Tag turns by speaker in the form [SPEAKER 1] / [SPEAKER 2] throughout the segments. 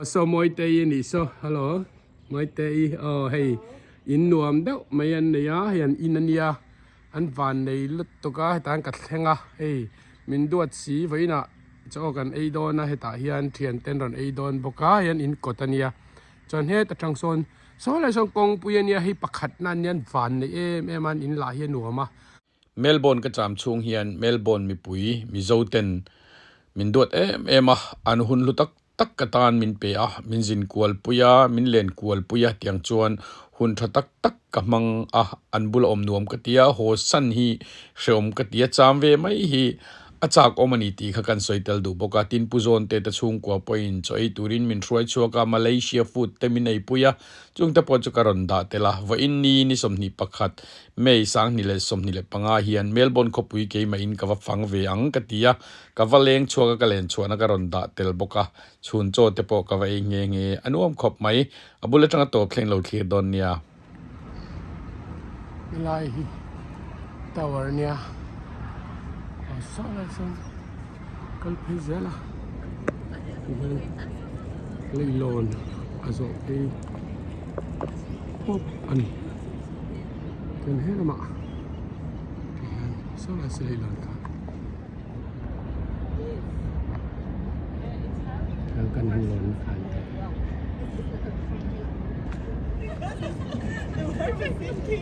[SPEAKER 1] Saw Mawitei a nih saw hello Mawitei aw hei in nuam deuh mai an nei a hei an in a nia an van nei lutuk a hetah hian ka thleng a hei min duat si vawiinah chaw kan ei dawn a hetah hian thian te an rawn ei dawn bawk a hei an in kawt a nia chuan heta tang sawn saw lai sawn kawngpui a nia hei pakhat na an nia an van nei em em a an in lah hi a nuam a.
[SPEAKER 2] Melbourne ka cham chhung hian Melbourne mipui Mizo ten min duat em em a, an hun hlu tak tak ka tan min pe a, min zin kual pui a, min len kual pui a tiang chuan hun tha tak tak ka hmang a, an bula awm nuam ka ti a, haw san hi hreawm ka ti a, cham ve mai hi A chak awm a ni tih kha kan sawi tel duh bawk a, tin Pu Zawn te te chhungkua pawhin chaw ei turin min hruai chhuak a, Malaysia food te min eipui a, chungte pawh chu ka rawn dah tel a. Vawiin ni ni 21, May 2025 hian Melbourne khawpui keimahin ka va fang ve ang ka ti a, ka va leng chhuak a, ka len chhuahna ka rawn dah tel bawk a, chhun chaw te pawh ka va ei nghe nghe, a nuam khawp mai, a bul atanga tawp thleng lo thlir dawn nia.
[SPEAKER 1] Helai hi tower a nia a saw lai sawn kal phei zel a tihian leilawn a zawh phei pawp a ni chuan he lamah tihian saw lai saw leilawn kha kan han lawn kha an ti.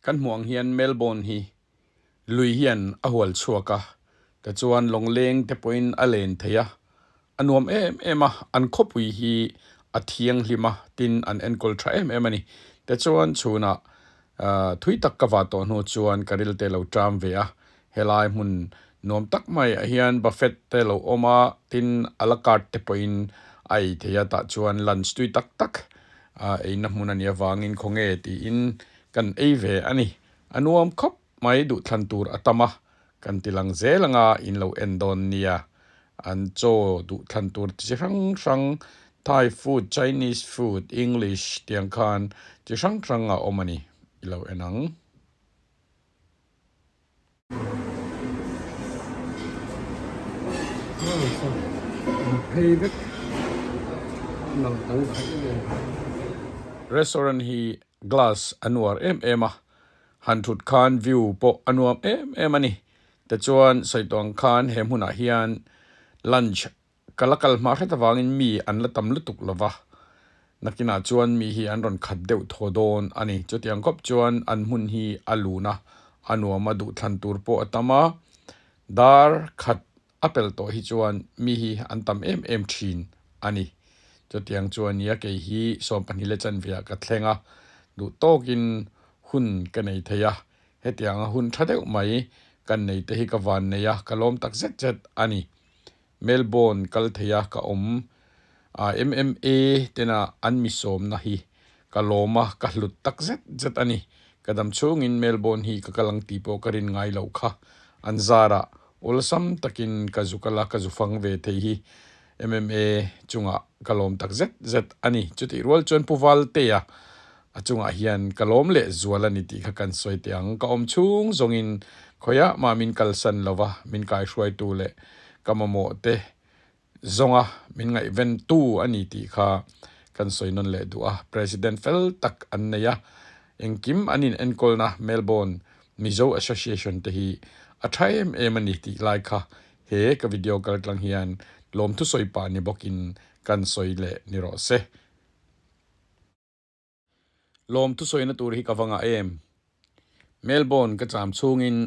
[SPEAKER 2] Kan hmuh ang hian Melbourne hi Lui hian a hual chhuak a, tichuan lawngleng te pawhin a len thei a, a nuam em em a, an khawpui hi a thianghlim a, tin an enkawl tha em em a ni. Tichuan chhunah thui tak ka vah tawh hnu chuan ka ril te lo ṭam ve a, helai hmun nuam tak mai ah hian buffet te lo awm a, tin a la carte te pawhin a ei thei a, tah chuan lunch tui tak tak eina hmun a nih avangin khawnge tiin kan ei ve a ni. A nuam khawp mai duhthlan tur a tam a, kan ti lang zel anga in lo en dawn nia. An chaw duhthlan tur chi hrang hrang Thai food, Chinese food, English tiang khan chi hrang hrang a awm a ni i lo en ang. Restaurant hi glass a nuar em em a, han thut khan view pawh a nuam em em a ni. Tichuan sawi tawh ang khan he hmunah hian lunch ka la kal hma hret avangin mi an la tam lutuk lo va, nakinah chuan mi hi an rawn khat deuh thaw dawn a ni. Chutiang khawp chuan an hmun hi a lun a, a nuam a, duhthlan tur pawh a tam a, dar khat A pel tawh hi chuan mi hi an tam em em thin a ni. Chutiang chuan nia kei hi 12 leh chanveah ka thleng a, duh tawkin hun ka nei thei a, hetianga hun tha deuh mai kan nei te hi ka van nei a, ka lawm tak zet zet a ni. Melbourne kal thei a ka awm a, MMA tena an mi sawmna hi ka lawm a, ka hlut tak zet zet a ni. Ka dam chhungin Melbourne hi ka kal ang tih pawh ka rin ngai loh kha an zarah Awlsam takin ka zu kal a, ka zu fang ve thei hi MMA chungah ka lawm tak zet zet a ni. Chutih rual chuan Pu Valtea a chungah hian ka lawm leh zual a ni tih kha kan sawi teh ang. Ka awm chhung zawngin khawiah mah min kalsan lo va, min kaihruaitu leh ka mamawh te zawnga min ngaihventu a ni tih kha kan sawi nawn leh duh a. President fel tak an nei a, engkim an inenkawlna Melbourne Mizo Association te hi a tha em em a ni tih lai kha he ka video kal tlang hian lawmthu sawi pah ni bawkin kan sawi leh ni rawh se. Lawmthu sawina tur hi ka va ngah em? Melbourne ka cham chhungin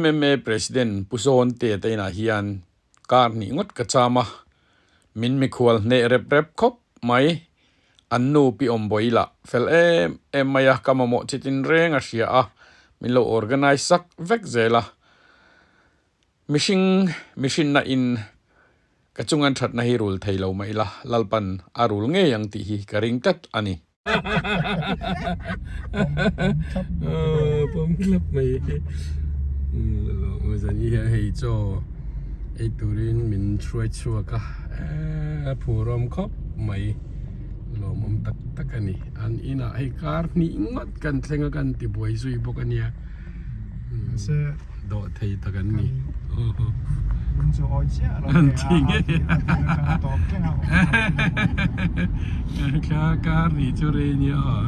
[SPEAKER 2] MMA President Pu Zawn Te te inah hian kar hnih ngawt ka cham a, min mikhual hneh rep rep khawp mai. An nu Pi Awmbawi lah fel em em mai a, ka mamawh chi tinreng a hria a, min lo organise sak vek zel a. Mihring mihrinna in ka chungan thatna hi rul thei lo mah ila, Lalpan a rul ngei ang tih hi ka ring tlat a ni.
[SPEAKER 1] Pawm thlap mai hi zan hi hian hei chaw ei turin min hruai chhuak a. A phurawm khawp mai lawmawm tak tak a ni. An inah hei kar hnih ngawt kan thleng a kan tibuai zui bawk a nia. Dawh thei tak an ni. Kar hnih chu rei nia aw.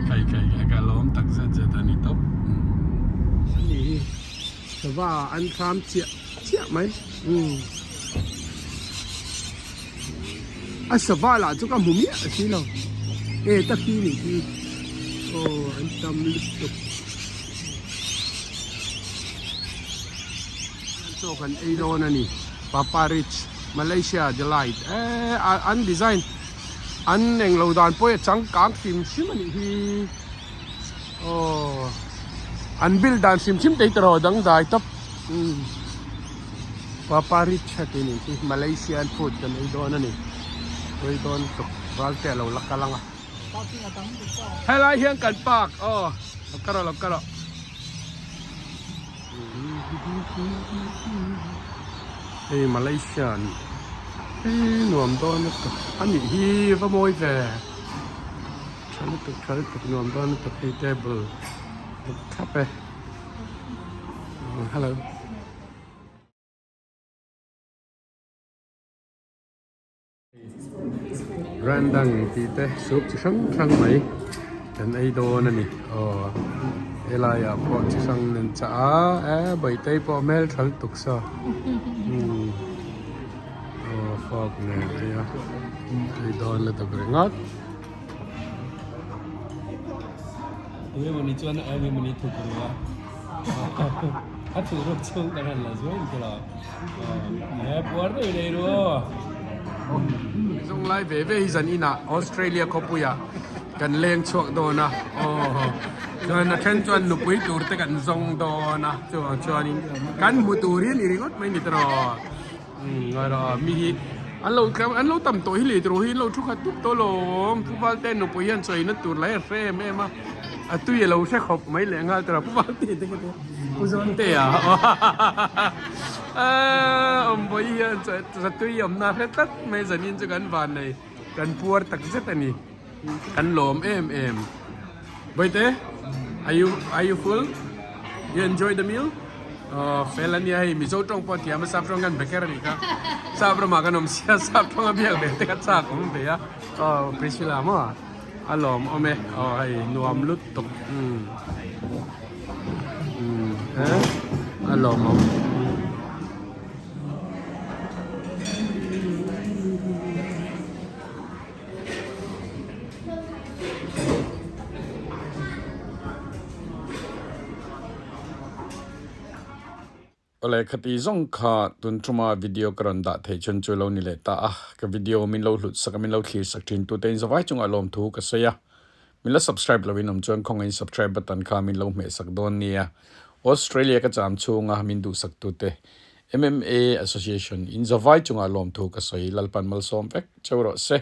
[SPEAKER 1] Kai kai ka lawm tak zet zet a ni tawp. Ani hi sava an thlam chiah chiah mai. A sava lah chu ka hmu miah si lo. E ta khi nih khi. Aw an tam lutuk. Chaw kan ei dawn a ni. Papa Rich Malaysia Delight eh an design an englo dan pawh hi a changkang hrim hrim a nih hi. Aw an build dan hrim hrim te hi tawrh dangdai tawp umm Papa Rich a tih nih hi Malaysian food kan ei dawn a ni ei dawn tuk ral te a lo la kal ang a helai hian kan park aw lo kal rawh lo kal rawh hei Malaysian hei nuam dawn lutuk a nih hi va mawi ve. Tha lutuk tha lutuk nuam dawn lutuk hei table uk thlap e hello. Rendang tih te soup chi hrang hrang mai kan ei dawn a ni aw helai ah pawh chi hrang an chah a e bawihte pawh hmel tha lutuk saw umm aw fork nen a nia ei dawn lutuk ringawt. Tuemawni chuan a engemawni thuk ru a, a thuh ruk chhung kan han la zuai ang kela he puar deuh in ei ru aw. Zawng lai ve ve hi zan inah Australia khawpuiah kan leng chhuak dawn a aw chuan a then chuan nupui tur te kan zawng dawn a chuvang chuanin kan hmu tur hi a ni ringawt mai ni tawh. Mi hi an lo tlem an lo tam tawh hi lei tur hi an lo thu khat tup tawh lawm Pu Valte nupui hian chawina tur lai a hre em em a a tui a lo hre khawp mai leh nghal tura Pu Valte te khi te Pu Zawnte a awmbawi hian tui awmna hre tlat mai zanin chu kan van nei kan puar tak zet a ni kan lawm em em Bawihte are you are you full you enjoy the meal Aw fel a nia hei Mizo tawng pawh a thiam a sap tawng kan be kher a nih kha sap ramah kan awm sia sap tawng a biak ve te kha chak awm ve a aw Priscilla maw a lawm awm e aw hei nuam lutuk umm umm a lawm awm.
[SPEAKER 2] Awle khati zawng kha tun tuma video ka rawn dah theih chhun chu lo ni leh ta a, ka video min lo hlut sak a min lo thlir sak thin tute in zavai chungah lawmthu ka sawi a, min la subscribe lo in awm chuan khawngaih in subscribe button kha min lo hmeh sak dawn nia, Australia ka cham chhunga min duhsak tute MMA Association in zavai chungah lawmthu ka sawi Lalpan malsawm vek cheu rawh se.